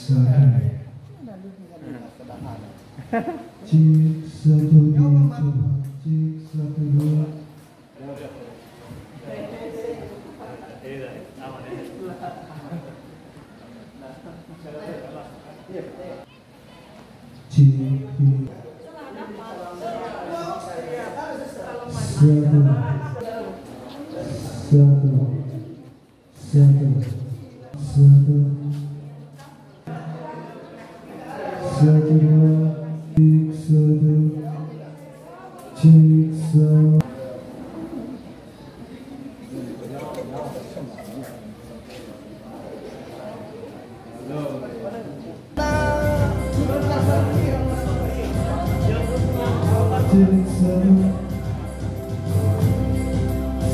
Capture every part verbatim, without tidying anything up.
Cek, satu, dua, coba. Cek, satu, dua. Cek, satu, satu. Satu, satu, satu, dua, cek, satu, cek, satu. Cek, satu.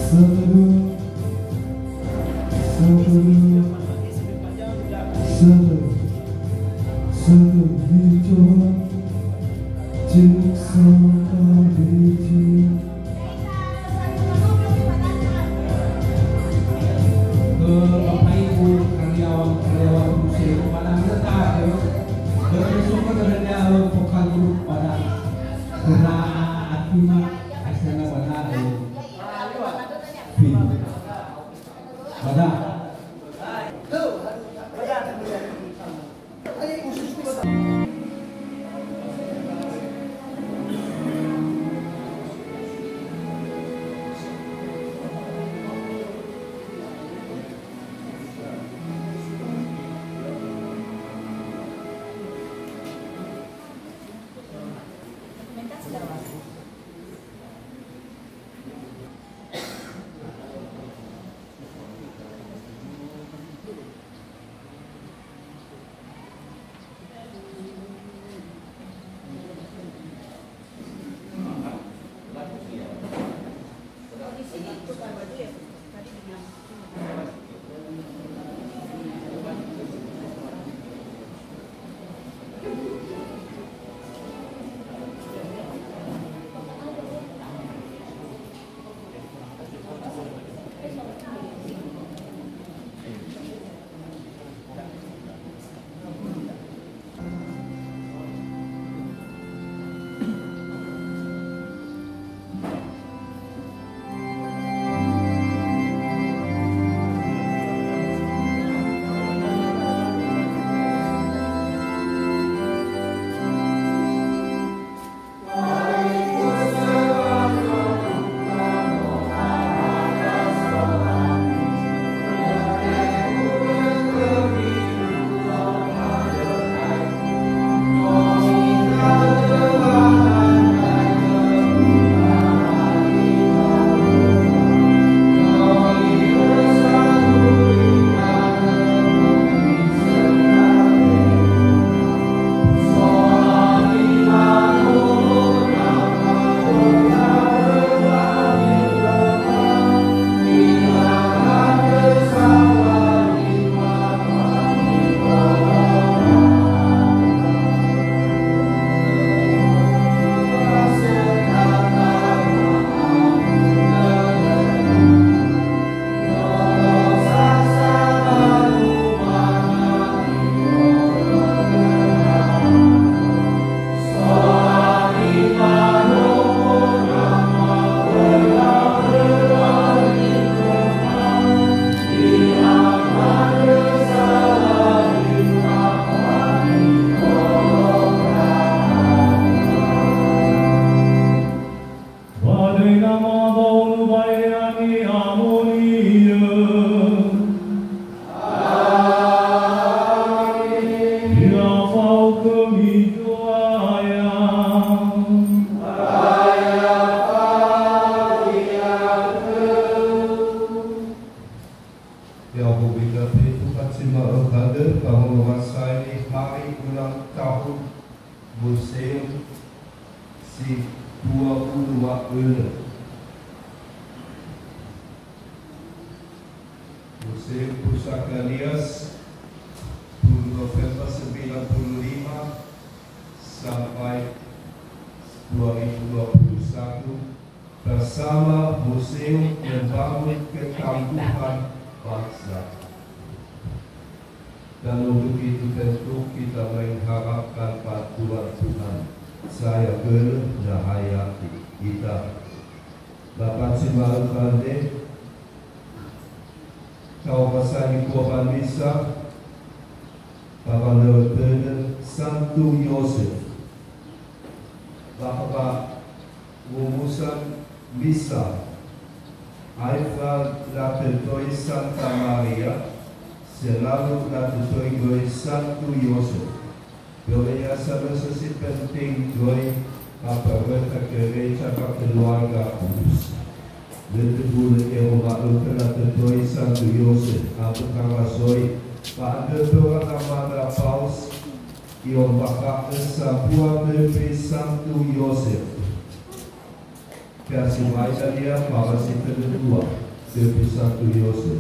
Satu, dua. Satu, dua. Satu. Satu. Dicoba. Cek, satu, dua, cek. Ke Bapak Ibu karyawan-karyawan Museum, pada anggota, eh, bersyukur dengan, eh, vokal grup pada kena atima, asana pada, eh, pin. Pada. Ba döi nama ba ulu baera ni'amoni'ö. Amen. I'afa'ö khömi Zo'aya. Ya'ahowu ita fefu fatima'ö hadö, ba wolowasaini hari ulang tahun Museum si dua puluh wa ölö. Museum Pusaka Nias, sepuluh November sembilan puluh lima sampai dua ribu dua puluh satu, bersama Museum Membangun Ketambuhan Bangsa. Dan untuk itu tentu Saya bölö, na ha ya'ita. Ba bazi ma'ökhö andre, ta'ombasaini khöda ba misa, ba wanörö tödö Santu Yosef. Ba, ba wumusan misa, aefa latötöi Santa Maria, selalu latötöi göi Santu Yosef. Börö ya samösö si penting göi ba mböröta gereja ba keluarga kudus. Lö tebulö ero ma'ökhö latötöi Santu Yosef, andrö tarazoi, ba andrö töra namada Paus i'ombakha'ö sambua töfi Santu Yosef. Feasibai dania ba wa si tödö dua, töfi Santu Yosef.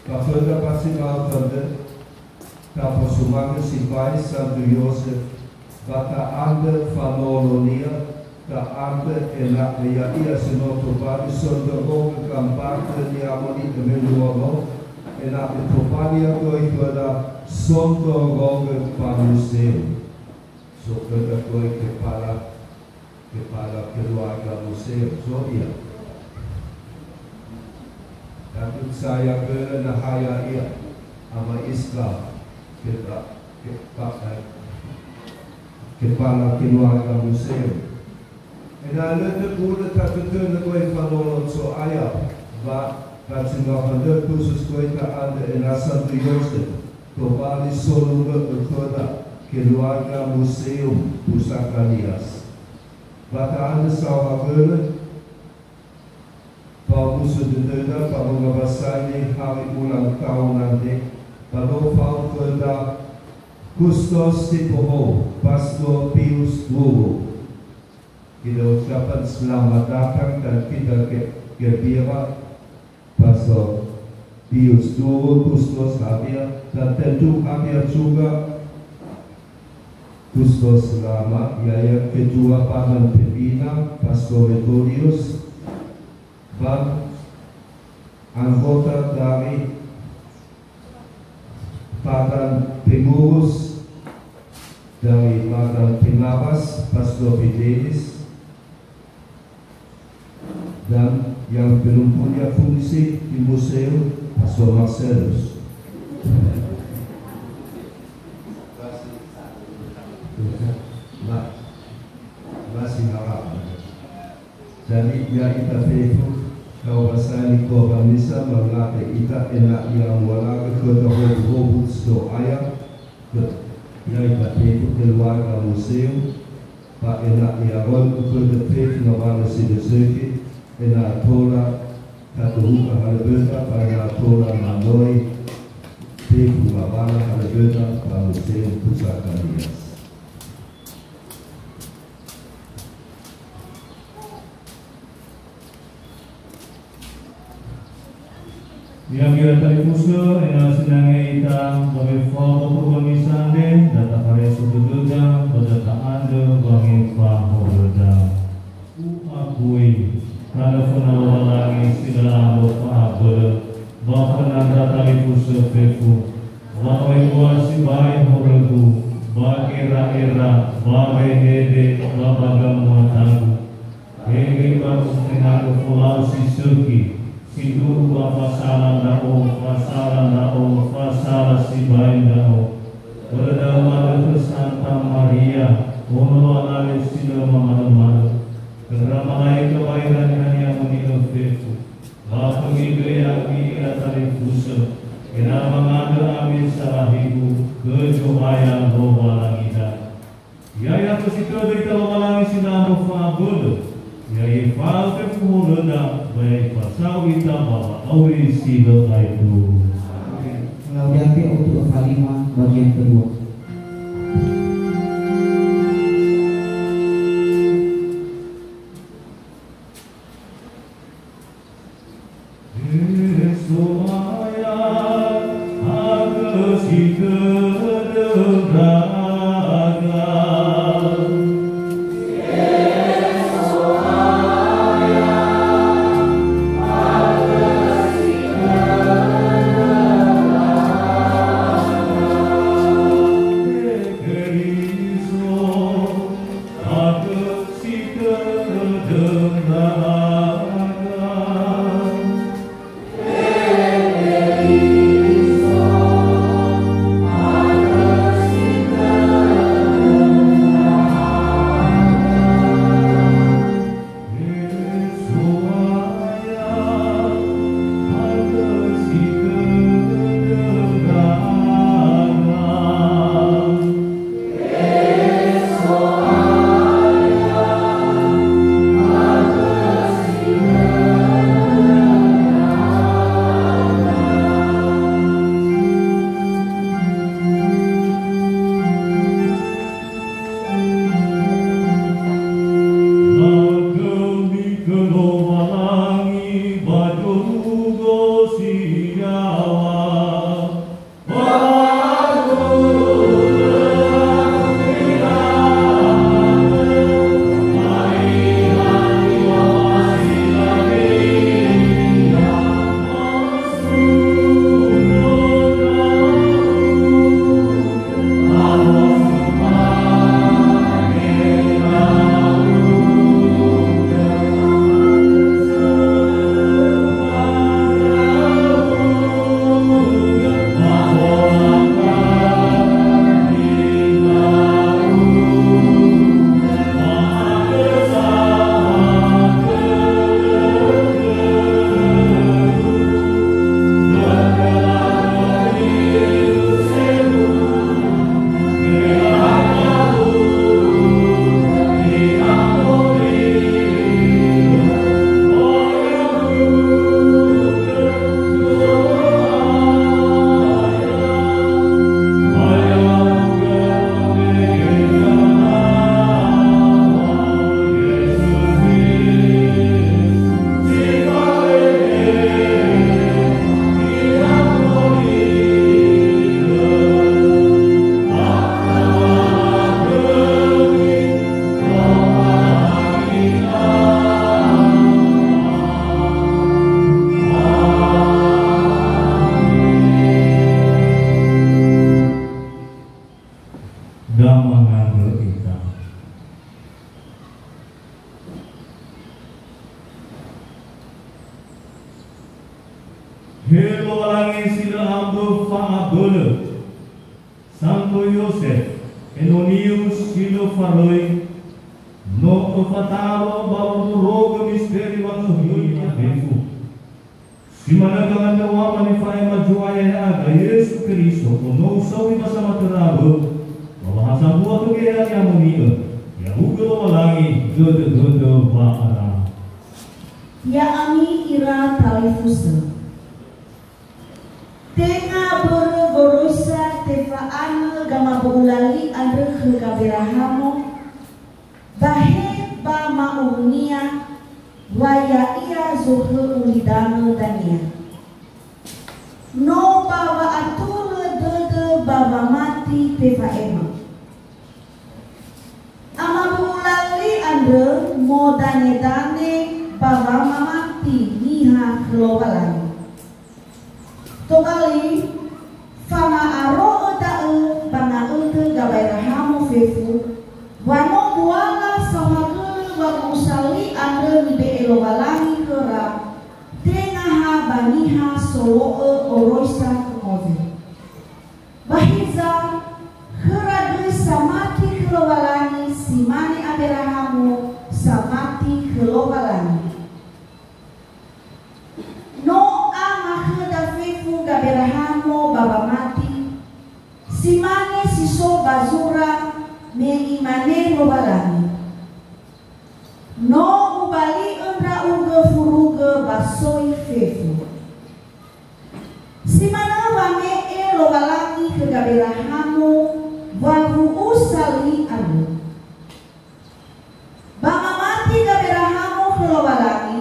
Ba föndra ba si ma'ökhö andrö, tafosumange sibai Santu Yosef, ba ta'andrö fanolo-Nia, ta'andrö ena'ö ya'ia si no tobali sondrorogö gambarö ni'amoni'ö me luolo, ena'ö tobali ia göi khöda sondrorogö ba museum. So khöda göi kepala, kepala keluarga museum, so ia. Takut saya bölö na ha ya'ia, Ama Iska, kepa-, kepa-, kepala keluarga museum. Ena'ö lö tebulö tatötönö göi fanolo Zo'aya, ba, ba si ma'ökhö andrö khusus göi ta'andrö ena'ö Santu Yosef, tobali solungö'ö khöda keluarga museum Pusaka Nias. Ba ta'andrö saohagölö, fa'omuso dödöda ba wangombasaini hari ulang tahun andre, ba no fao khöda Kustos Sibohou, Pastor Pius Guru. Kita ucapkan selamat datang dan kita ge-, gembira, Pastor Pius Guru, Kustos hadir, dan tentu hadir juga Kustos lama, yaitu Ketua Badan Pembina, Pastor Methodius, dan anggota dari Badan Pengurus, dari Badan Pengawas, Pastor Fidelis, dan yang belum punya fungsi di museum, Pastor Marcelus. Masih harap. Jadi, ya'ita fefu, ta'ombasaini khöda ba misa, mangandrö ita ena'ö ia mualagö khöda hobu-hobu Zo'aya, khö-, ya'ita fefu keluarga museum, ba ena'ö ia röi khöda fefu ngawalö si lö sökhi, ena'ö tola tatuhuka halöböta, ba ena'ö tola manoi fefu ngawalö halöböta ba museum Pusaka Nias. Ya'ia talifusö, ena'ö sinangea ita, ba wefao ba khöda misa andre, da tafareso dödöda, ba da ta'andrö wangefa horöda. U'akui, tanö föna Lowalangi si lö lambo fa'abölö, ba föna ndra talifusö fefu, wa no ebua sibai horögu, ba gera'era, ba wehede, ba ba gamuatagu. Hewö ba u'osena'ö folau si sökhi, sindruhu ba fasala ndra'o, fasala ndra'o, fasala sibai ndra'o. Börö da'ö ma'ökhö Santa Maria, ono Lowalangi si lö mamalömalö. Khö ndra malaeka ba ira niha ni'amoni'ö fefu. Ba khömi göi ya'ami ira talifusö, ena'ö mangandrö ami salahigu, khö Zo'aya Lowalangida. Ya'ia fösi tödö ita Lowalangi si lö lambo fa'abölö, ya'ia ifa'ö fefu horöda, ba ya'ia ifasao ita ba wa'auri si lö aetu. Amen. Laudetur et Spes Christi, bagian kedua. Gamangandrö ita. He Lowalangi si lö ambö fa'abölö, Santo Yosef, enoniu si lö faröi, no öfataro ba wondrorogö misteri wangehöi fefu. Si manö gangandröwama nifa'ema Zo'aya ya'aga, Yesu Keriso, Ono-U sauri ba samatörö awö, ba wa'ahasambua khö Geheha Ni'amoni'ö, ya'ugö Lowalangi, dödödödö wa'ara. Ya'ami ira talifusö. Tenga börö goroisa tefa'anö gamabu'ula li andrö khö Gaberahamo, ba he ba ma'urunia, wa ya'ia zohö'ö lidanö dania. No ba wa'atulö dödö ba wamati tefa'ema. Amabu'ula li andrö modane-dane ba wamamati niha khö Lowalangi. Tobali, fama'aro'ö da'ö ba nga'ötö Gaberahamo fefu, wa no buala saohagölö wa'u'usa li andrö nibe'e Lowalangi khöra, tenga ha ba niha solo'ö oroisa khö Moze. Ba hiza, khöra göi samati khö Lowalangi, si mane Aberahamo samati khö Lowalangi. No amakhöda fefu Gaberahamo ba wamati, si mane si so ba zura me imane Lowalangi, "No ubali'ö ndra'ugö furugö ba soi fefu." Si manö wame'e Lowalangi khö Gaberahamo wawu'usa li andrö. Ba mamati Gaberahamo khö Lowalangi,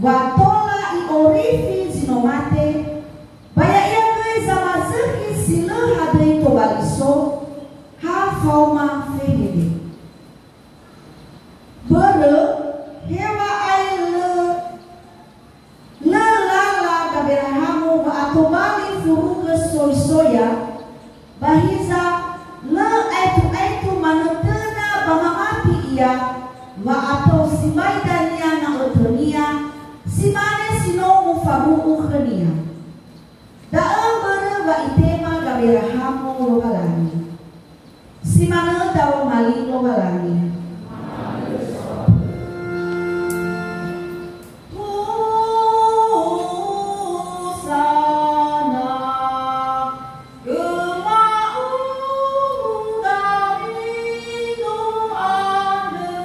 wa tola i'orifi zi no mate, ba ya'ia göi zamazökhi si lö hadöi tobali so, ha faoma fehede. Börö, heŵa'ae lö Lö lala Gaberahamo wa'atobali furugö soi soya, ba hiza lö aetu-aetu manö töna ba mamati ia, wa'atau sibai dania nga'ötönia, si mane si no mufabu'u khönia. Da'ö mbörö wa itema Gaberahamo Lowalangi. Si manö daroma li Lowalangi. Hosana, öma'umu Dawido andrö.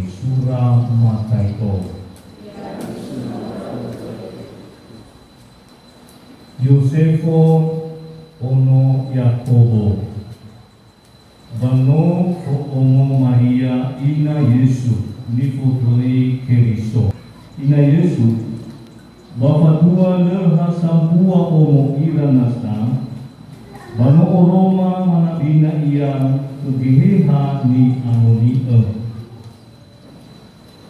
Sura Mataio. Yosefo, ono Yakobo, ba no fo'omo Maria ina Yesu, nifotõi Keriso. Ina Yesu, ba fatua lö ha sambua omo ira nasa, ba no oroma manabina ia khö Geheha Ni'amoni'ö.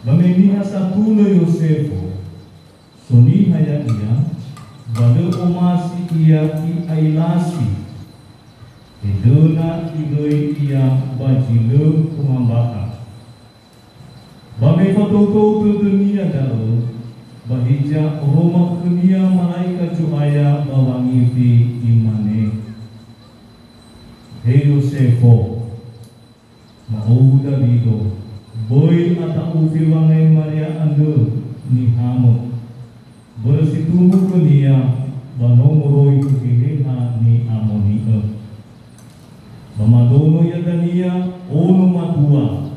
Ba me niha satulö Yosefo, so niha ya'ia, ba lö omasi ia i'ailasi, edöna iröi ia ba zi lö umambakha. Ba me fatou-tou dödönia da'ö, ba hiza oroma khönia malaika Zo'aya ba wangifi, imane, He Yosefo, ma'owu Dawido, böi ata'ufi wangai Maria andrö nihamö. Börö si tumbu khönia ba no moroi khö Geheha Ni'amoni'ö. Ba madono ia dania ono matua,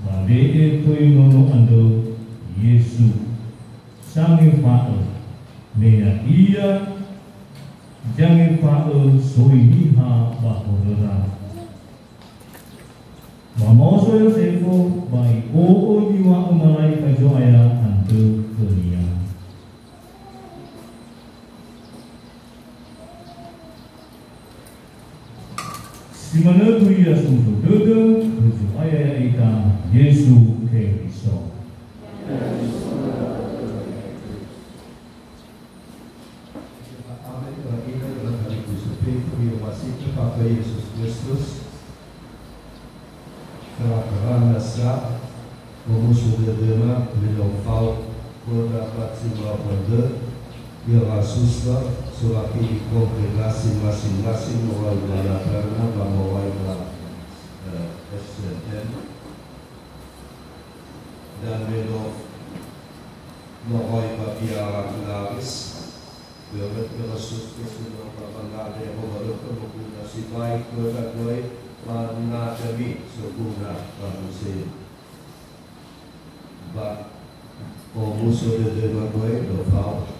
ba we'e töi nono andrö Yesu, sangefa'ö, me ya'ia zangefa'ö soi niha ba horöra. Ba maoso Yosefo, ba i'o'ö niŵa'ö malaika Zo'aya andrö khönia. Si manö tua ia somuso dödö khö Zo'aya ya'ita, Yesu Keriso. Amen. Ira-ira talifusö fefu ni'omasi'ö Keriso Yesus Kristus. Kera-kera nasa, omuso dödöna me no fao khöda ba zi ma'ökhö andrö, ira suster, solafili kongregasi masing-masing moroi ba latrana ba moroi ba, eh, S M M. Dan me no moroi ba biara Knaris, börö, börö suster si no ba bangade hongalökhö moguna sibai khöda göi ba nadömi soguna ba museum. Ba omuso dödöma göi no fao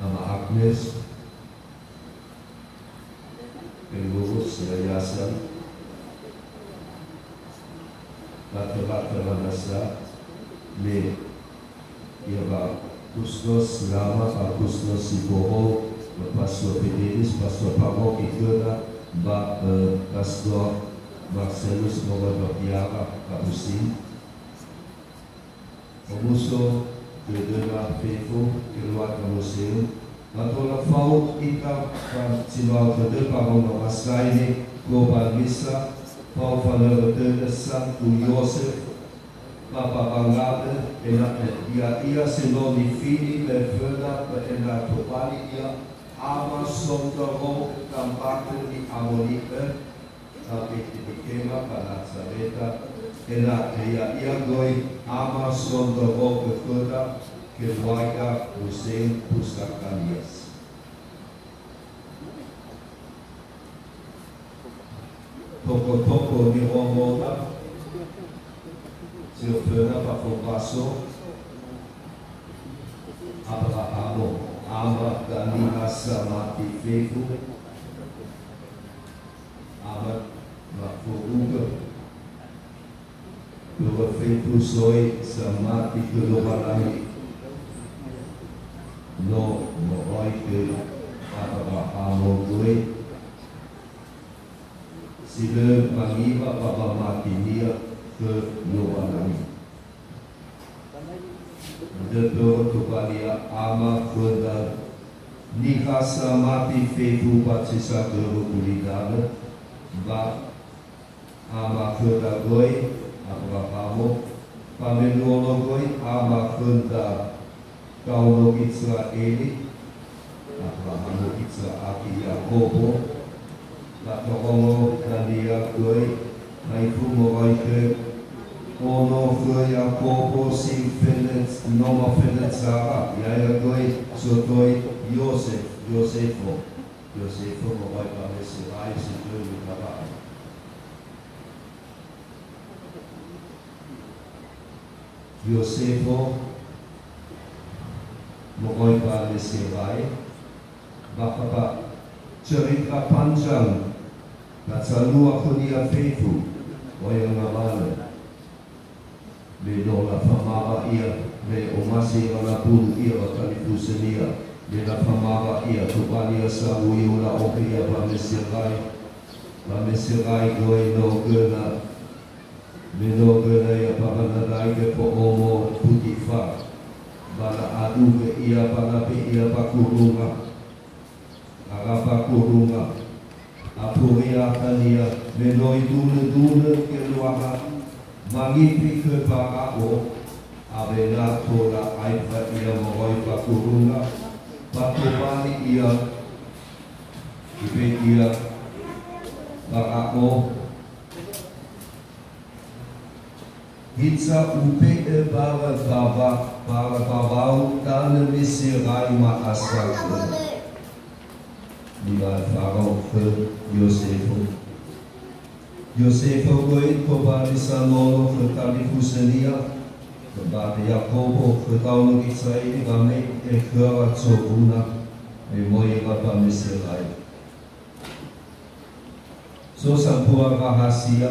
Ama Agnes, pengurus yayasan, ba tera-tera nasa, me ia ba kustos nama, ba kustos si bohou, ba Pastor Fidelis, Pastor Pamo, khöda, ba, eh, Pastor Marcelus, moroi ba biara, ba usin. Omuso dödöma fefu keluarga museum, ba tola fao ita ba zi ma'ökhö andrö ba wondra'asaini, gobanisa, fao fanörö dödö Santu Yosef, ba ba bangade, ena'ö ya'ia si no nifili me föna ba ena'ö tobali ia Ama Sondröwö Tambatö Ni'amoni'ö, Ba Betelehema ba Nazareta, ena'ö ya'ia göi Ama Sondröwö khöda, keluarga Hussein Pustakalias. Toko-toko ni'omoda, zi föna ba fombaso, Abrahamo, ama dania samati fefu, Ama, ba fo ugö. Dua fefu soi samati khö Lowalangi. No moroi khö Abrahamo göi. Si lö mangiwa ba wamatinia khö Lowalangi. Andrö tobali ia ama khöda niha samati fefu ba zi sagörö gulidanö, ba ama khöda göi, Abrahamo, ba me luolo göi ama khöda ndraono Gizera'eli, Abrahamo, Gizera'aki, Yakobo, latoröi dania göi, ma'ifu moroi khö ono khö Yakobo si fene-, no mafenezara, ya'ia göi sotoi Yosef, Yosefo, Yosefo moroi ba Mesirai si töi nitawa'ö. Yosefo, moroi ba Miserai, ba, ba, ba cerita panjang, na zalua khönia fefu, oya ngawalö. Me no lafamawa ia, me omasi ira labunu ia ba talifusönia, me lafamawa ia, tobali ia sawu iula ohe ia ba Miserai, ba Miserai göi no göna, me no göna ia ba Banadai gefo'omo Putifar, ba la'adugö ia ba labe'e ia ba gurunga, Araba gurunga, abu ria khönia, me no idunödunö geluaha mangifi khö Farao, awena tola aefa ia moroi ba gurunga, ba tobali ia, ibe'e ia Farao, Hiza ube'e bara bawa, bara bawau tanö Miserai ma'asa khöda. Niŵa'ö Farao khö Yosefo. Yosefo göi tobali sanolo khö talifusönia, ba Yakobo khö ndraono Gizera'eli wame'e khöra zoguna, me möi ira ba Miserai. So sambua rahasia,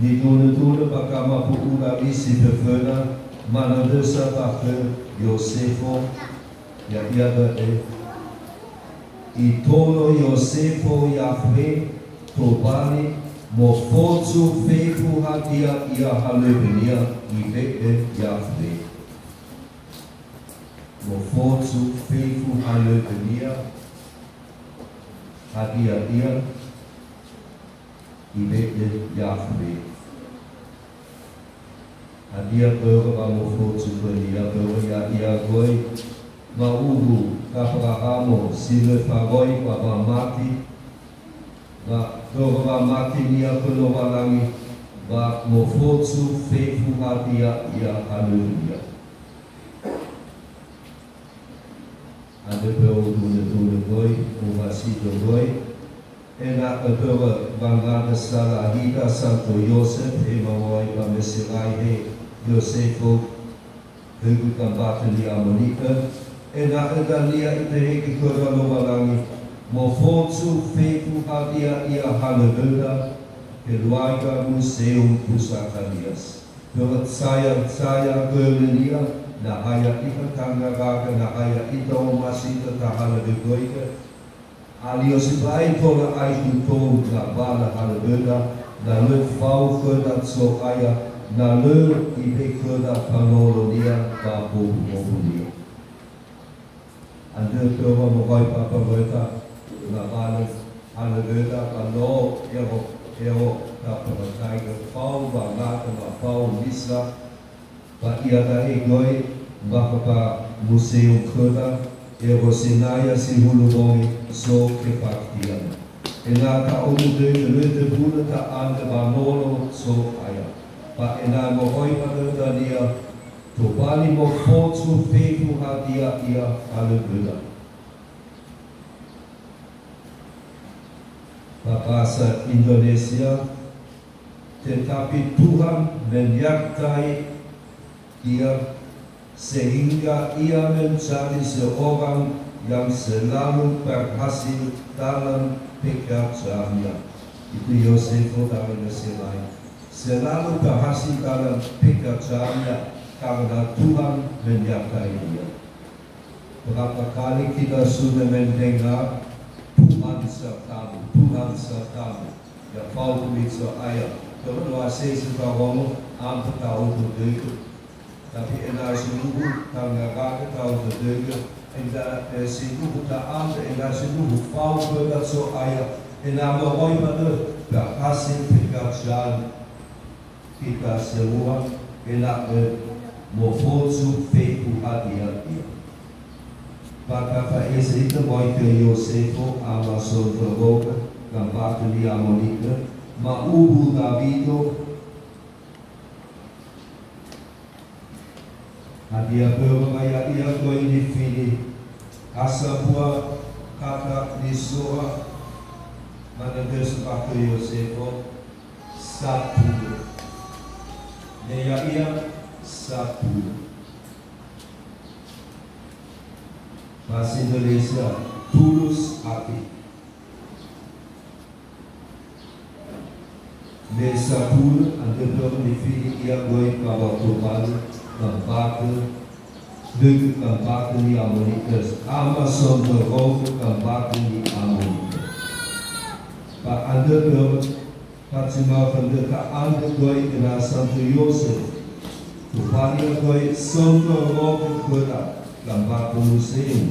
nidunödunö ba gamabu'ula li si föföna, manandrösa ba khö Yosefo, ya'ia da'e, Itolo Yosefo Yahwe tobali mofozu fefu hadia ia halöŵönia ibe'e Yahwe. Mofozu fefu halöŵönia hadia ia ibe'e Yahwe. Hadia börö ba mofozu khönia? Börö ya'ia göi ma'uwu Gabrahamo si lö faröi ba wamati, ba börö wamatinia khö Lowalangi, ba mofozu fefu hadia ia halöŵönia. Andrö börö udunödunö göi, uwasido göi, ena'ö börö wangandrö salahida santo Yosef, he mawai ba Miserai, he Yosefo, högö gambatö ni'amoni'ö, ena'ö dania itehegö khöra Lowalangi, mofozu fefu hadia ia halöŵöda, keluarga Museum Pusaka Nias. Börö saya-saya göi ninia, na ha ya'ita tangaragö, na ha ya'ita omasi tahalöŵögöigö. Alio sibai tola aetu tou ngawalö halöŵöda, na lö fao khöda Zo'aya, na lö ibe'e khöda fanolonia ba mbobulia. Andrö töwa moroi ba mböröta, ngawalö halöŵöda ba no ero, ero taparakaigö fao wangandrö ba fao misa, ba iada'e göi bakha ba museum khöda, ero Sinaya si hulö bongi so kebaktian. Ena'ö ta'omutöigö lö töbunö ta'andrö ba nono Zo'aya. Ba ena'ö moroi ba dödönia, tobali mofozu fefu hadia ia halöŵöda. Ba bahasa Indonesia, tetapi Tuhan menyertai dia sehingga ia menjadi seorang yang selalu berhasil dalam pekerjaannya. Itu Yosefo dari Mesir lain. Selalu berhasil dalam pekerjaannya karena Tuhan menyertai dia. Berapa kali kita sudah mendengar, "Tuhan sertamu, Tuhan sertamu." Ya, fao khömi Zo'aya. Töra no asese fao, ampe ta'odo dödögö. Tapi ena'ö sindruhu tangaragö ta'odo dödögö, ena'ö, eh, sindruhu ta'andrö, ena'ö sindruhu fao khöda Zo'aya, ena'ö moroi ba dödö, berhasil pekerjaan kita semua, ena'ö mofozu fefu hadia ia. Ba tafa'ese ita moroi khö Yosefo, ama sondrorogö, gambatö ni'amoni'ö, ma'uwu Dawido, Hadia börö wa ya'ia göi nifili? Ha sambua kata nisoa manö dösö ba khö Yosefo, satulö. Me ya'ia, Satulö. Bahasa Indonesia, tulus hati. Me satulö, andrö börö nifili ia göi ba wa tobali, ba mbatö, högö ba mbatö ni'amoni'ö, ama sondrorogö ba mbatö ni'amoni'ö. Ba andrö börö, Fatima'ö khöndrö ta'andrö göi ena'ö Santo Yosef. Tobali göi sondrorogö khöda, ba mbatö museum.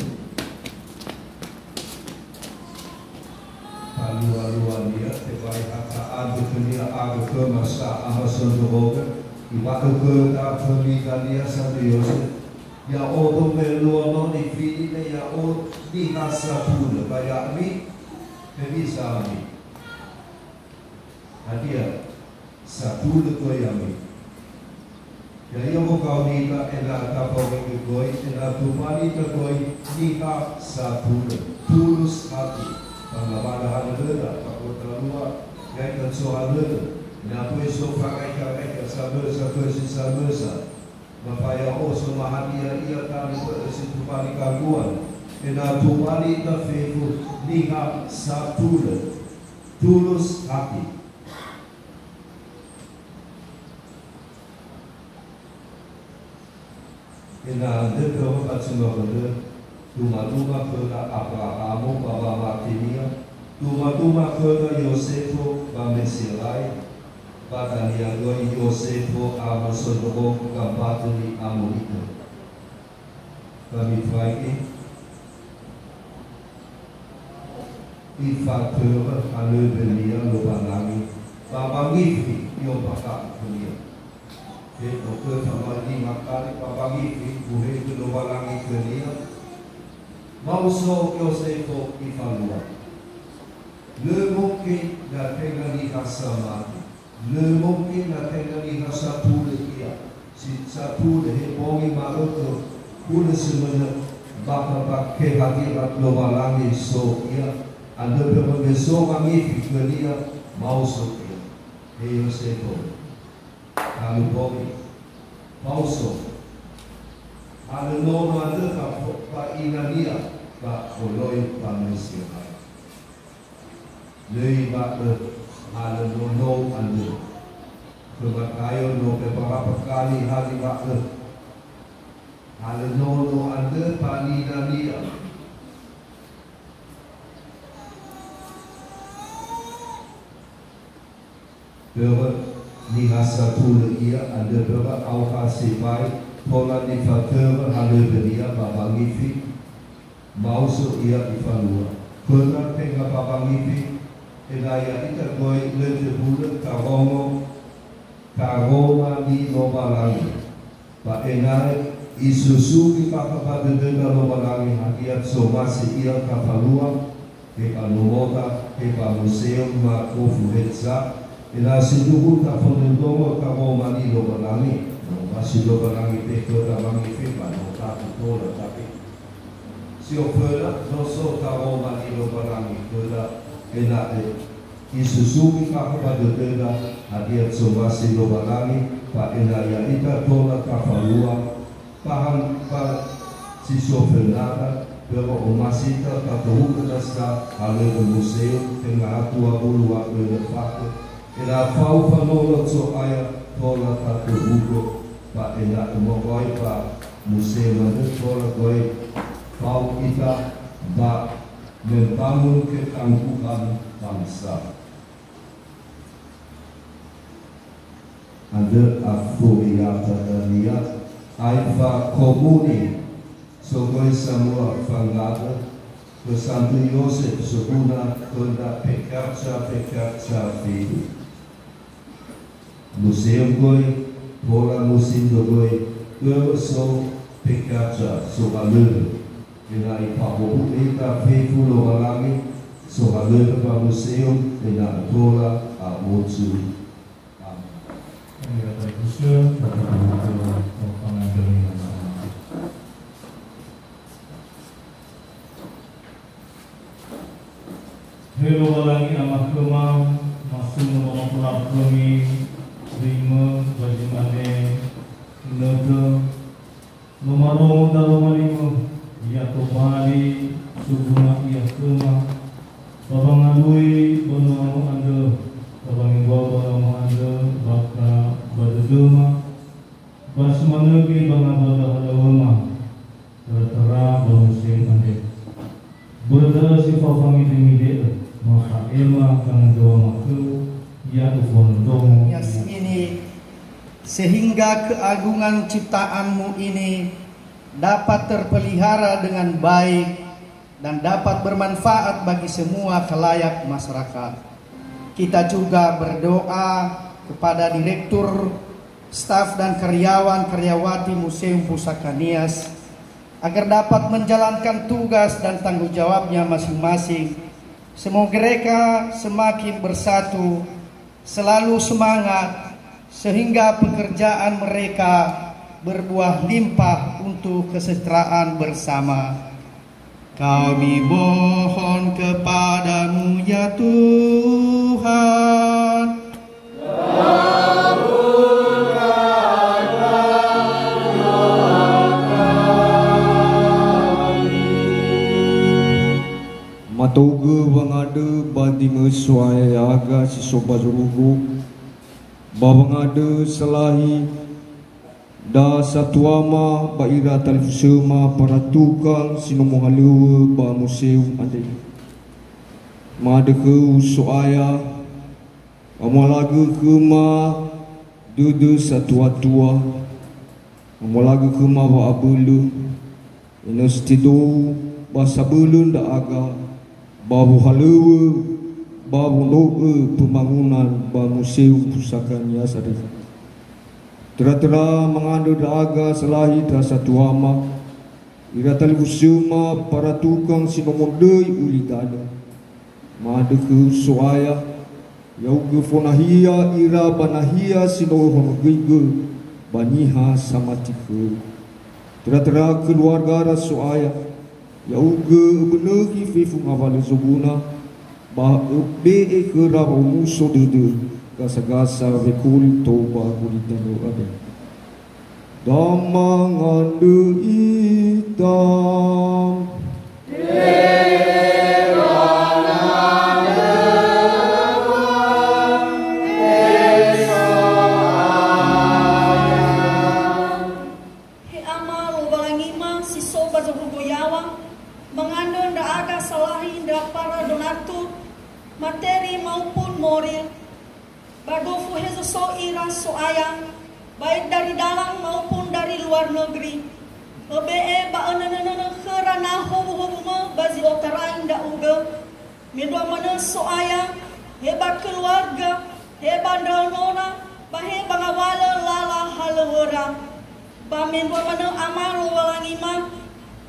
Falualua-nia tebai ha ta'andrö khönia andrö khöma sa ama sondrorogö, iŵa'ö khöda khömi dania Santo Yosef, ya'odo me luo no nifili me ya'o niha satulö, ba ya'ami, hewisa ami? Hadia, satulö göi ami? Ya'ia wogaonida ena'ö tafaohegö göi, ena'ö tobali göi niha satulö, tulus hati, ba ngawalö hanölöda, ba gotalua, ya'ita zohanölö, ena'ö böi so faraika-raika samösa, böi si samösa, ba fa ya'o so mahadia ia tali bö'ö si tobali gaguan, ena'ö tobali ita fefu niha satulö, tulus hati. Ena'ö andrö khöma Fatima'ö khöndrö, duma-duma khöda Abrahamo ba wamatenia, duma-duma khöda Yosefo ba Meserae, ba dania göi Yosefo ama sondrorogö ba mbatö ni'amoni'ö. Ba mifaigi, ifatörö halöŵönia Lowalangi, ba wangifi i'ombakha'ö khönia. He do'ö famahaö lima kali ba wangifi, muhegö Lowalangi khönia, maoso Yosefo ifalua. Lö mungkin na tenga niha samati. Lö mungkin na tenga niha satulö ia. Si satulö he bongi ma'ökhö, hulö si manö, bakha ba kehadia Lowalangi so ia, andrö börö me so wangifi khönia, maoso ia. He Yosefo, Talu bongi. Maoso. Halö nono andrö ba fo-, ba inania, ba oloi ba Meserae. Lö iŵa'ö halö nono andrö. Khö Matayo no beberapa kali ha niŵa'ö halö nono andrö ba inania. Börö niha satulö ia, andrö börö aoha sibai tola nifatörö halöŵönia ba wangifi, maoso ia ifalua. Khöda tenga ba wangifi, ena'ö ya'ita göi lö töbulö tarongo, taroma li Lowalangi. Ba ena'ö isusugi bakha ba dödöda Lowalangi hadia zomasi ia tafalua, he ba nomota, he ba museum ma gofu heza, ena'ö sindruhu tafondrondrongo taroma li Lowalangi, na omasi Lowalangi te khöda wangifi ba no tatu tola, tapi si oföna, no so taroma li Lowalangi khöda, ena'ö isusugi bakha ba dödöda hadia zomasi Lowalangi, ba ena'ö ya'ita tola tafalua, ba han-, ba si so fönada, börö omasita tatohugö nasa halöŵö museum, tenga ha dua wulu wa ölö fakö, ena'ö fao fanolo Zo'aya tola tatohugö, ba ena'ö moroi ba museum andrö tola göi fao ita ba membangun ketangguhan bangsa. Andrö afuriata dania, aefa komuni, sogöi samua fangadö, khö Santo Yosef soguna khö ndra pekerja-pekerja fefu. Museum göi, tola museum göi, börö so pekerja, sohalöŵö. Ena'ö ifabu'u ita fefu Lowalangi, sohalöŵö ba museum, ena'ö tola a'otu. Amen. Ira talifusö, tatu-tatu, tatu-tatu, He Lowalangi Ama khöma, masuno wamakhöla khömi, rimö, ba zi mane, nö Farongo daroma li-Mö, ya tobali suguna ia khöma, ba wangalui banuamu andrö, ba wangeluagu banuamu andrö, bakha ba dödöma, ba sumanö göi ba ngawalö halöŵöma, töra-töra ba museum andre. Börö da'ö si fao fangede-ngede'ö, ma fa'ema kangandoa makhöu, ya ufondrongo. Yasmini, sehingga keagungan ciptaan-Mu ini dapat terpelihara dengan baik dan dapat bermanfaat bagi semua khalayak masyarakat. Kita juga berdoa kepada direktur, staf, dan karyawan-karyawati Museum Pusaka Nias agar dapat menjalankan tugas dan tanggung jawabnya masing-masing. Semoga mereka semakin bersatu, selalu semangat, sehingga pekerjaan mereka berbuah limpah untuk kesejahteraan bersama. Kami mohon kepada-Mu, ya Tuhan. Mataugö wangandrö ba döi-Mö So'aya ya'aga si so ba zorugo, ba wangandrö salahi nda satuama ba ira talifusöma para tukang si no mohalöŵö ba museum andre. Ma'andrö khöu So'aya, amolagö khöma dödö satua-tua, amolagö khöma wa'abölö, ena'ö si tedou ba sabölö ndra'aga, ba wohalöŵö, ba wondrogö pembangunan ba Museum Pusaka Nias andre. Töra-töra mangandrö ndra'aga salahi ndra satuama, ira talifusöma para tukang si no mondröi ulidanö. Ma'andrö khöu So'aya, ya'ugö fonahia ira ba nahia si no öhonogöigö ba niha samati khöu. Töra-töra keluargara So'aya, ya'ugö öbönökhi fefu ngawalö zoguna, ba öbe'e khöra wa'omuso dödö gasa-gasa wekoli tou ba gulidanö andre. Da mangandrö ita. He Ama Lowalangima si so ba zorugo yaŵa, mangandrö ndra'aga salahi ndra para donatur, materi maupun morir, ba gofu hezo so ira So'aya, baik dari dalam maupun dari luar negeri. Öbe'e ba önönönö khöra na howuhowumö ba zi otarai ndra'ugö. Mendrua manö So'aya, he ba keluarga, he ba ndraonora, ba he ba ngawalö lala halöŵöra. Ba mendrua manö Ama Lowalangima,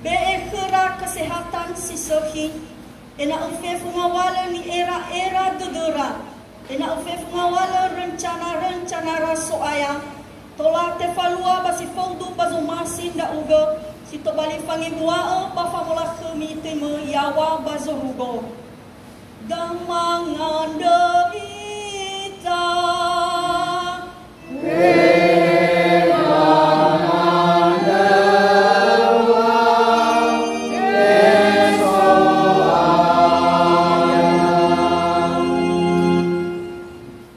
be'e khöra kesehatan si sökhi, ena'ö fefu ngawalö ni'era'era dödöra, ena'ö fefu ngawalö rencana-rencanara So'aya, tola tefalua ba si faudu ba zomasi ndra'ugö, si tobali fangebua'ö ba famolakhömi töi-Mö yaŵa ba zorugo. Da mangandrö ita.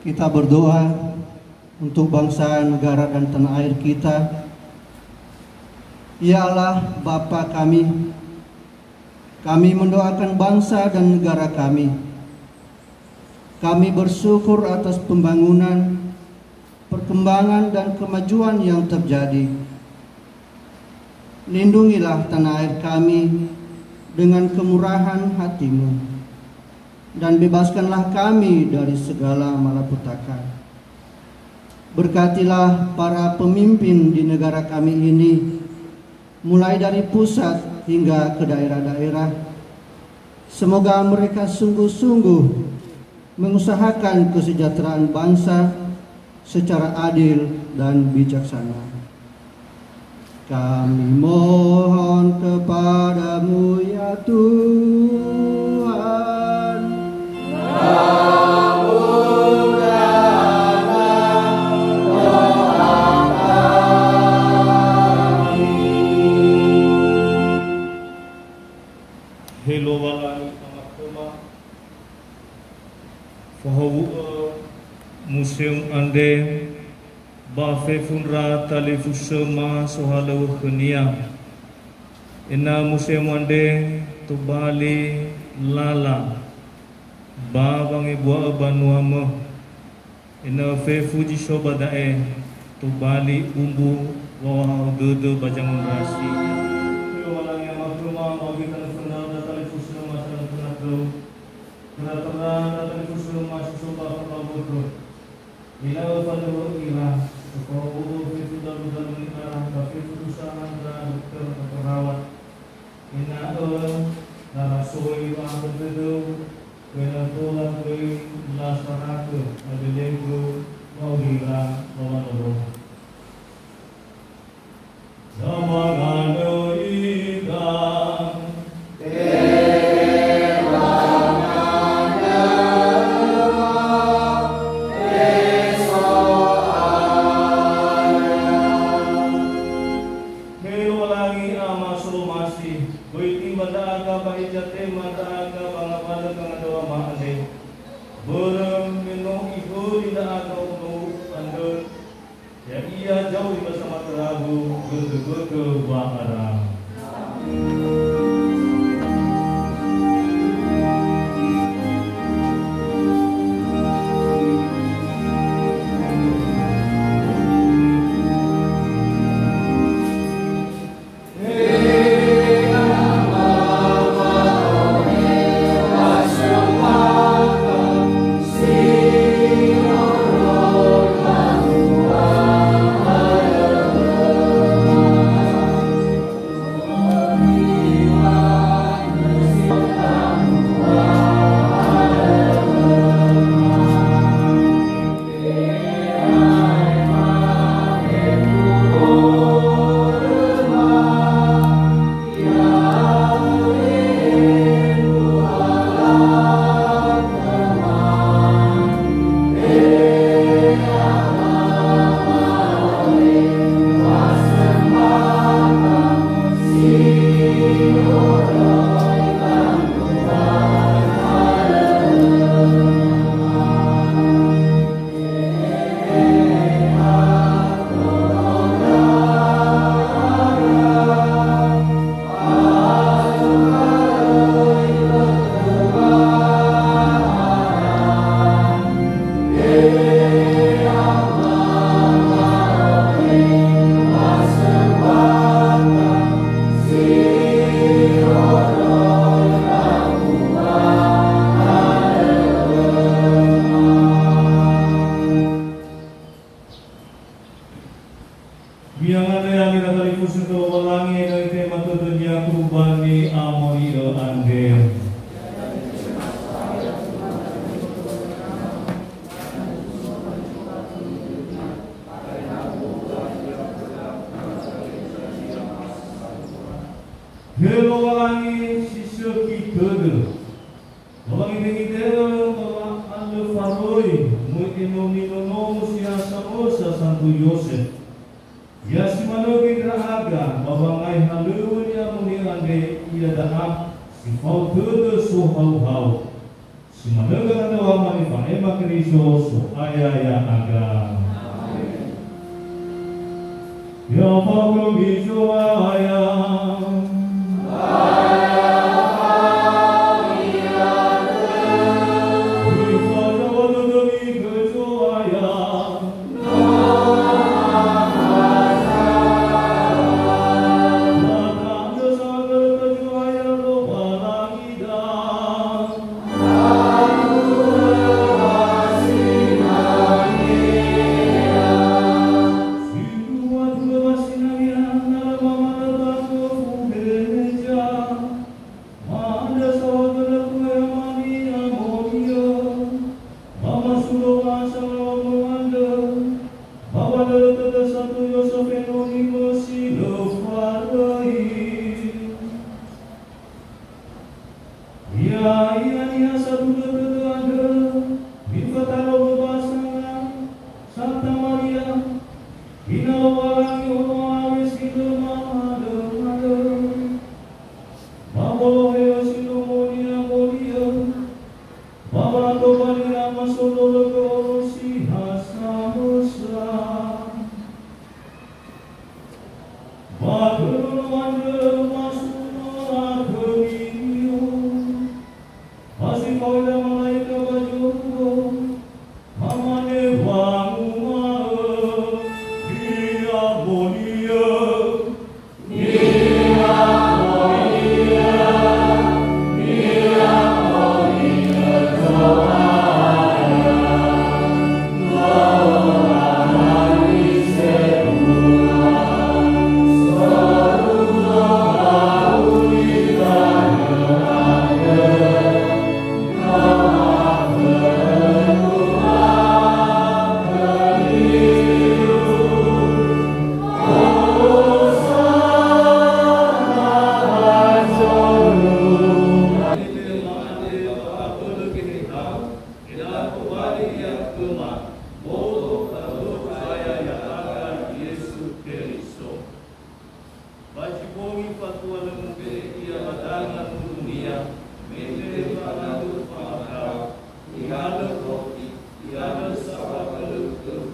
Kita berdoa untuk bangsa, negara, dan tanah air kita. Ya Allah, Bapa kami, kami mendoakan bangsa dan negara kami. Kami bersyukur atas pembangunan, perkembangan, dan kemajuan yang terjadi. Lindungilah tanah air kami dengan kemurahan hati-Mu, dan bebaskanlah kami dari segala malapetaka. Berkatilah para pemimpin di negara kami ini, mulai dari pusat hingga ke daerah-daerah. Semoga mereka sungguh-sungguh mengusahakan kesejahteraan bangsa secara adil dan bijaksana. Kami mohon kepada-Mu, ya Tuhan. Museum andre ba fefu ndra talifusöma sohalöŵö khönia. Ena'ö museum andre tobali lala ba wangebua'ö banuamö. Ena'ö fefu zi so ba da'e tobali umbu wa'ohahau dödö ba zangondrasi. Lowalangi Ama khöma, ba wita nöföna da talifusöma sanatuna khöu. Tera-tera da talifusöma si so ba fabökö. Ena'ö fadöhö ira, öfao'ö fefu dalu-dalu ni'ara ba fefu dusa andra dokter ba perawat. Ena'ö larasoi wa'andrö dödöu, böi na tola göi lasarakö, na belegö, wa'aurira, ba wanolo. Zamanganö ita. He Lowalangi Ama Solomasi, böi timba ndra'aga ba heza tema ndra'aga ba ngawalö gangandröwama andre. Börö me no Ihöli ndra'aga ono andrö, Ya'ia zauri ba samatörau götö-götö wa'ara. Mi'angandrö ya'ami ira talifusö khö Lowalangi ena'ö itema tödönia kurubani amoni'ö andre. He Lowalangi si sökhi tödö. Ba wangidengidengö ba wa'alöfaröi, möi enoni nonomu si ha samösa santö Yosef. Ya si manö göi ndra'aga ba wangai halöŵö ni'amoni'ö andre, iada'a si fao tödö sohauhau. Si manö gangandröwama nifa'ema Keriso So'aya ya'aga. Amen. Ya fa'akhömi Zo'aya. Ba khö nono andrö masuno khömi-Nia. Ba si fao ira malaeka ba zorugo, ba mane wanguma'ö, Ni'amoni'ö, ni'amoni'ö, ni'amoni'ö Zo'aya. Ena'ö tobali ia khöma, boto ba zorugo saya ya'aga Yesu Keriso. Ba zi bongi fatua lö mube'e ia ba danga nundunia, me itema fa'aga, ihalö roti, ihalö saohagölö khöu,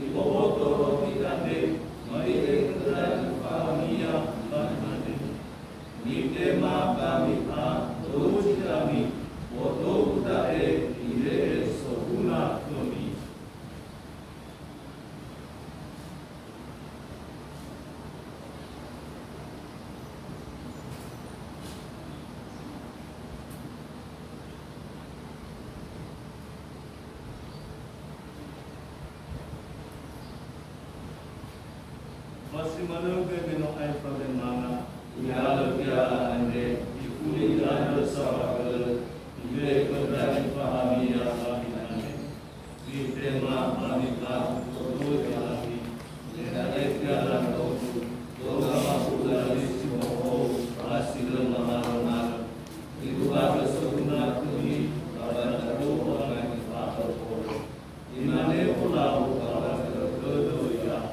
iboboto roti andre, ba i'e'e khöda ifahania, ba imane, Mitema ba mi'a, dozi ami, botou da'e ibe'e soguna khömi. Ba si manö göi me no aefa wemanga, ihalö piala andre, ifuli idanö saohagölö, ibe'e khöda ifahania ba imane, Mitema ba mi'a, botou da'e ami, me da'e piala ndra'ogu, döga wa'u'uda li si bohou, ba si lö mamalömalö. Iruagö soguna khömi, ba ba ndra'ogu agai nifa'ö horö. Imane olau ba wa'ökhödö ya'o.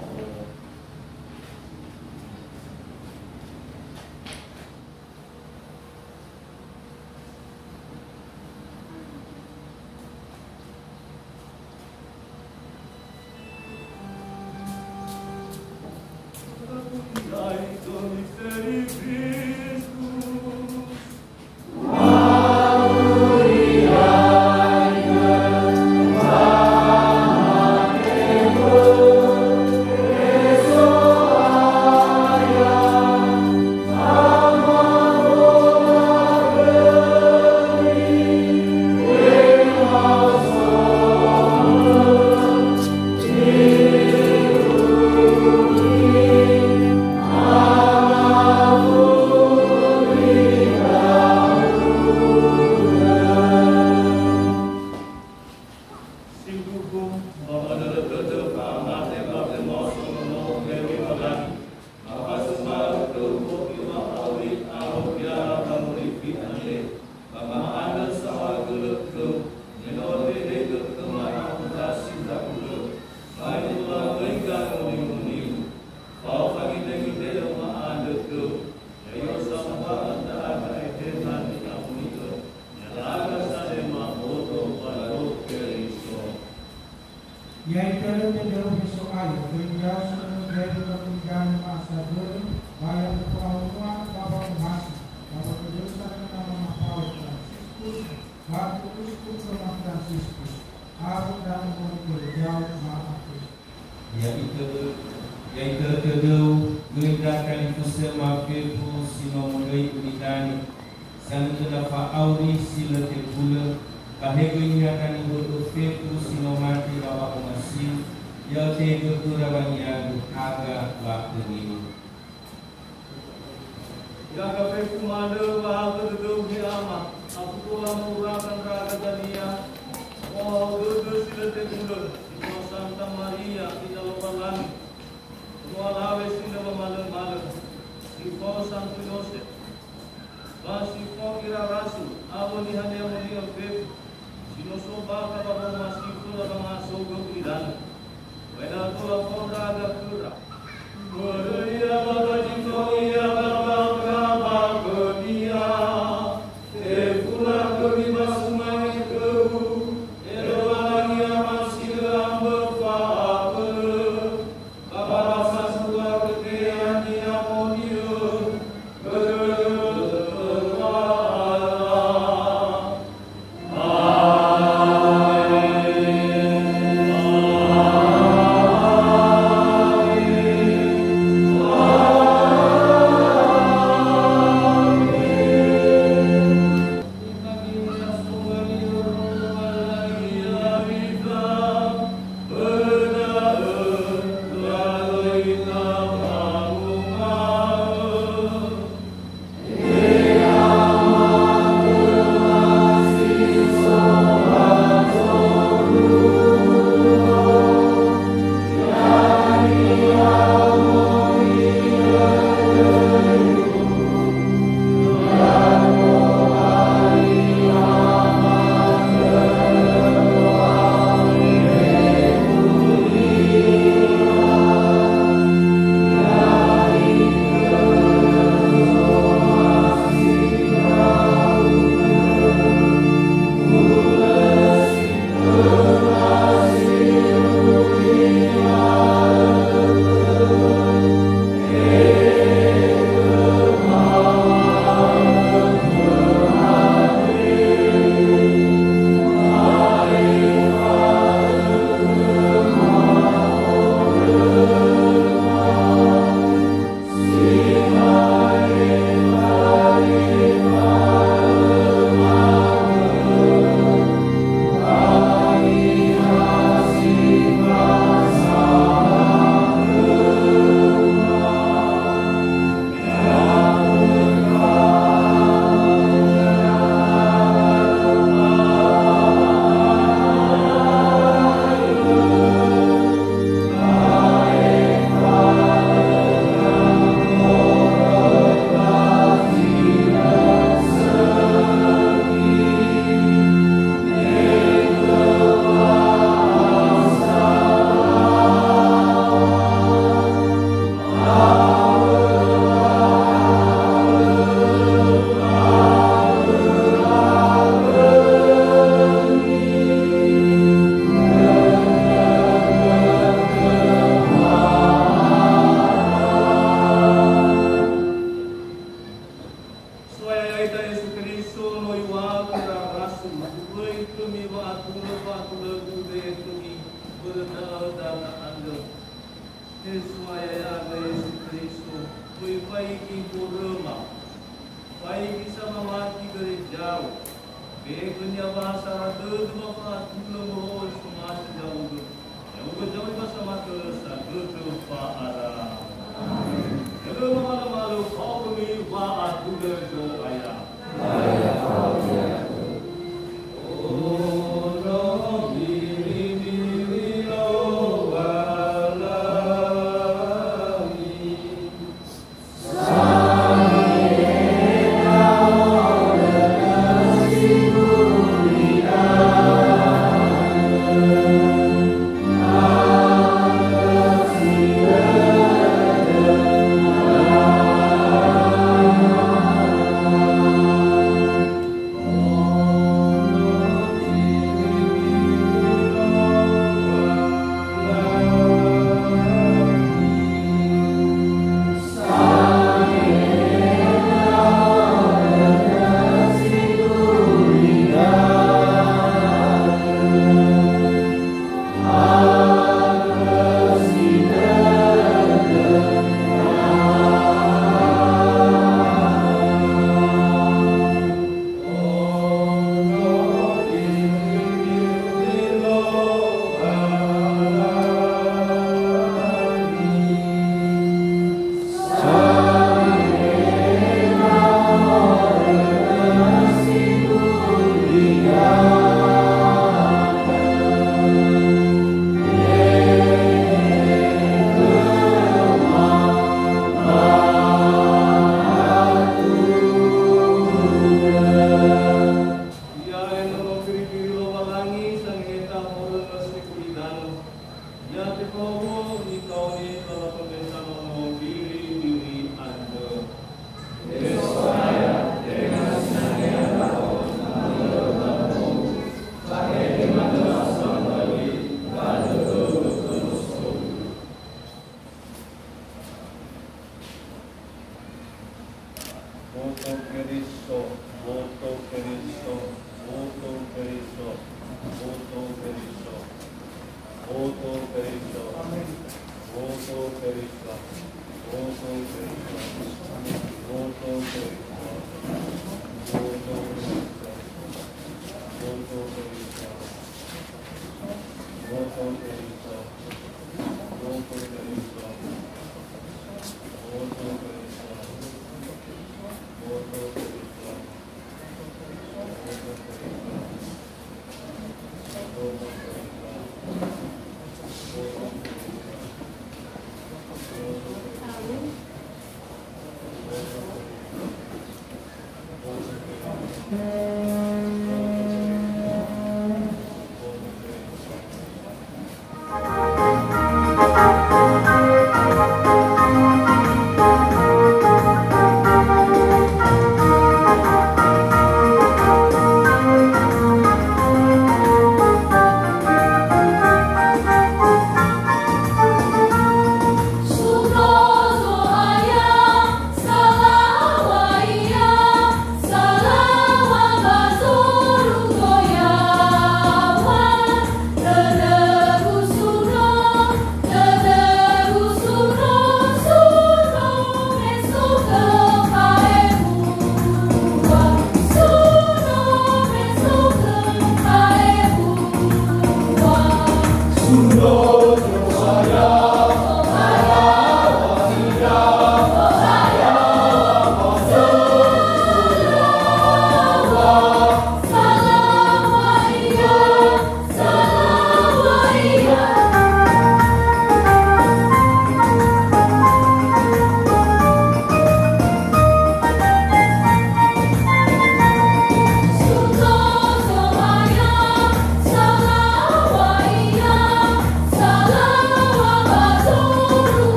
Sindruhu, ba ma'ödödödö fa'amate ba wemaoso nono khöu Lowalangi, ba fasumange khöu bo'i wa'auri awö mbiara wangorifi andre, ba ma'andrö saohagölö khöu, me no ötehegö khöma ndra'ugö si ndra'ugö, ba i'u'amöiga ngonimoniu. Fao fangindrengindrengö ma'andrö khöu, ya'ia sambua'ö ndra'aga Eheha Ni'amoni'ö, ya'aga sanema boto ba Keriso. Ya'ita lö tödöu he So'aya, böi ndra'o sanöngö gari ba gulidanö ma'asagörö, ba ya ufahaomua ba wa'omasi, ba ba gödöu sanöngö Nama Paul Fransiskus, ba Uskup Roma Fransiskus, awö ndra'o moroi Gereja Ma'afe. Ya'itö, ya'itö tödöu, göi ndra talifusöma fefu si no molöi ulidanö, sanöngöna fa'auri si lö tebulö, ba he göi niha tanibö'ö fefu si no mate ba wa'omasiu, ya'ötehegö khöra wangiagö haga wa khöniu. Iraga fefu manö wa'ahaogö dödöu, he Ama, afu tola ma'oraka ndra'aga dania, mo'ao dödö si lö tebulö, si fao Santa Maria, Ina Lowalangi, mo'alawe si lö mamalömalö, si fao Santo Yosef, ba si fao ira rasul, awö niha ni'amoni'ö fefu, si no so bakha ba wa'omasi khöra ba ma'asogö ulidanö. Ba ena'ö tola fao ndra'aga khöra. Börö ia ba zi fao ia ba bakha ba khönia, tefula khömi ba sumange khöu, he Lowalangi Ama si lö ambö fa'abölö, ba ba sambua gögeya ni'amo Koröma. Faigi samawati gerejao. Be'e khönia wa ha sara dödö ba fa'atulö moroi somasi ndra'ugö. Ya'ugö zamai ba samatörö sagötö fa'ara. Ya'ugö mamalö-malö fao khömi wa'atulö Zo'aya. Ya'e nono biri-biri Lowalangi sangeheta horömö sekuli danö. Ya tefahuhuo nikaoni ba wa'atobeza nono biri-biri andrö. Boto Keriso, boto Keriso, boto Keriso, boto Keriso, boto Keriso, boto Keriso, boto Keriso, boto Keriso, boto Keriso, boto Keriso, boto Keriso, boto Keriso, boto Keriso.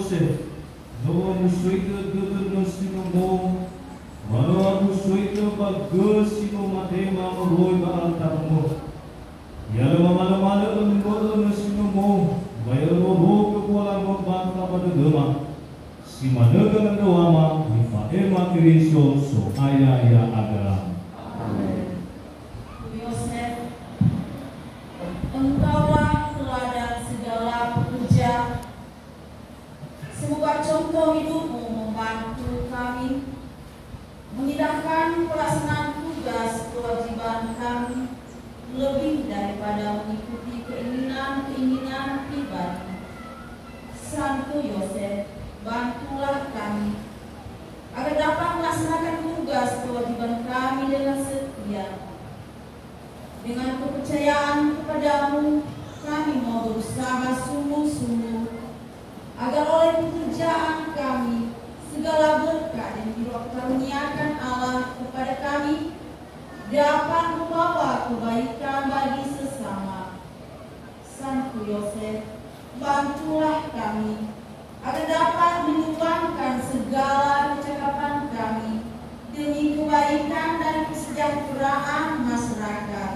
Yosef, no omusoi'ö dödö nösi nomo, ba no omusoi'ö ba gösi no matema moroi ba altarmö. Ya lö mamalö-malö ömbö'ö nösi nomo, ba ya lö rorogö bualamö bakha ba dödöma. Si manö gangandröwama, nifa'ema Keriso So'aya ya'aga. Amen. Yosef, engkaulah teladan segala pekerja. Semoga contoh hidupmu membantu kami memindahkan pelaksanaan tugas kewajiban kami lebih daripada mengikuti keinginan-keinginan pribadi. Santo Yosef, bantulah kami agar dapat melaksanakan tugas kewajiban kami dengan setia. Dengan kepercayaan kepada-Mu, kami mau berusaha sungguh-sungguh agar oleh pekerjaan kami, segala berkat yang dikaruniakan Allah kepada kami dapat membawa kebaikan bagi sesama. Santo Yosef, bantulah kami agar dapat menyumbangkan segala kecakapan kami demi kebaikan dan kesejahteraan masyarakat.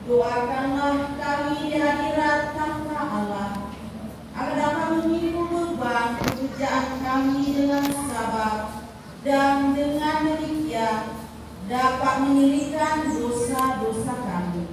Doakanlah kami di hadirat tahta Allah, agar dapat memikul beban pekerjaan kami dengan sabar, dan dengan demikian dapat menyingkirkan dosa-dosa kami.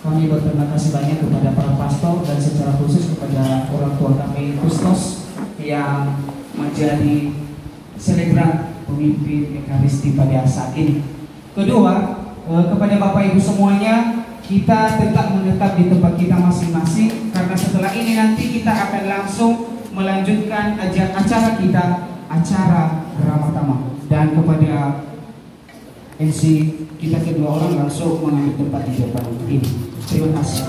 Kami berterima kasih banyak kepada para pastor dan secara khusus kepada orang tua kami, Kustos, yang menjadi selebran pemimpin Ekaristi pada saat ini. Kedua, eh, kepada Bapak Ibu semuanya, kita tetap menetap di tempat kita masing-masing, karena setelah ini nanti kita akan langsung melanjutkan aja-, acara kita, acara Ramatama. Dan kepada M C, kita kedua orang langsung mengambil tempat di depan ini. Terima kasih.